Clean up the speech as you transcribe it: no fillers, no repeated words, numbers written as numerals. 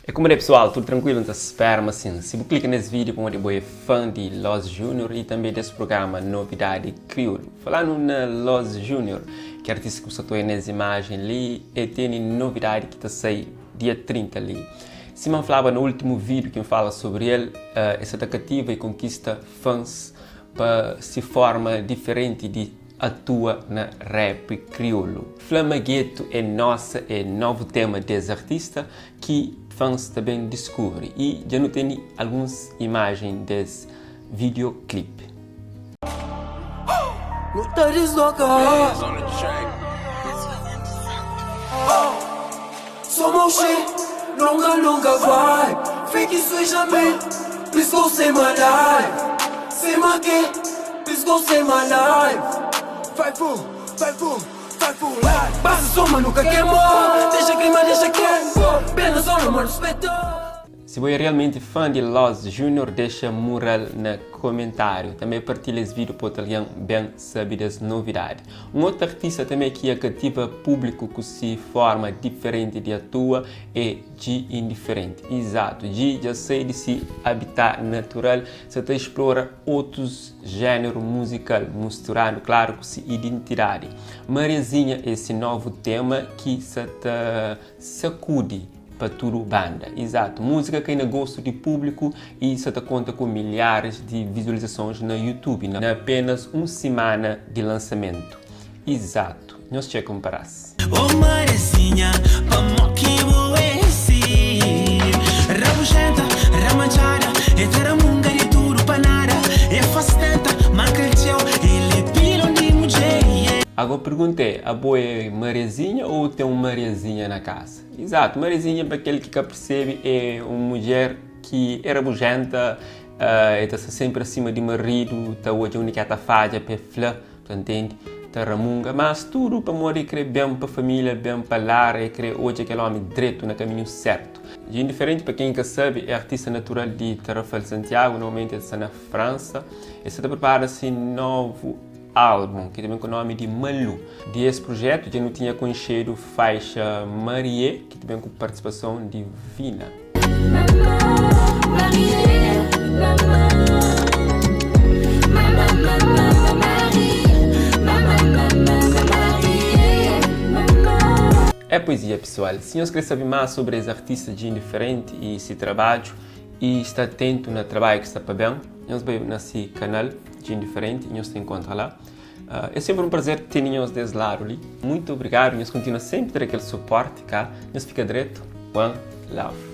É kuma de pessoal, tudo tranquilo? Nta spera ma sim. Si bu klika nes vídeo pamodi bo é fã di Los Junior e també des programa Novidade Kriolu. Falando na Los Junior, ki artista ki bu sta ta oia nes imagen li, e tene novidade ki ta sai dia 30 li. Sima N flaba na último vídeo ki N fala sobri el, e sta ta kativa e konkista fãs pa si forma diferenti di atua na rap kriolu. Fla ma getu é nosa é novu tema des artista ki fans ta ben diskubri y dja nu teni alguns imajen des video clip. Nu ta disloka Longa longa vibe Fake isso jamais Please go save my life Say my que Please go save my life Fight for, fight for, fight for life Passa soma nunca queimou Deixa clima, deixa queimou Pena só não respeito Si bo é realmenti fã di Loz Junior dexa mural na komentáriu. Tanbê partilha es vídiu pa otu algen ben sabe des novidadi. Un otu artista tanbê ki a kativa públiku ku si forma diferenti di atua é Dji Indiferenti. Izatu, Dji dja sai di si abitat natural, sa ta explora otus jéneru muzikal, musturandu, klaru, ku si identidadi. Mariazinha é si novu tema ki sa ta sakudi pa tudu banda. Izatu, múzika kai na gostu di públiku y sa ta konta ku milharis di vizualizasons na YouTube na apenas un simana di lansamentu. Izatu, nhos txeka un parás. Oh Mariazinha, pamó ki bu é si? Rabujenta, ramantxada, e ta ramunga di tudu pa nada E fastenta, marka-l txeu, el é pilon di mudjer, yeah. Ago pergunta é, abo é Mariazinha ou ten un Mariazinha na kasa? Izatu, Mariazinha pa kel ki ka persebe é un mudjer ki é rabujenta, e ta sta senpri asima di maridu, ta odja undi ki el ta fadja pa e fla, Ta ntende, ta ramunga, mas tudu pamodi e kre ben pa família, ben pa lar, e kre odja kel omi dretu na kaminhu sertu. Dja indiferenti pa ken ka sabe, e artista natural di Tarrafal Santiago, normalmenti el sta na Fransa, e sta ta pripara si novu álbum ki ta ben ku nomi di Malu. Di es prujetu dja nu tinha konxedu faixa Marie ki ta ben ku partisipason di Vina. É poesia pesoal. Si nhos kre sabe más sobri es artista dji indiferenti y si trabadju y sta atentu na trabadju ki sta pa ben, nhos bai na si kanal dji indiferenti y nhos ta inkontra la. É senpri un prazer tene nhos des ladu li. Muito obrigadu, nhos kontinua senpri ta da kel suporti ka. Nhos fika dretu. One love.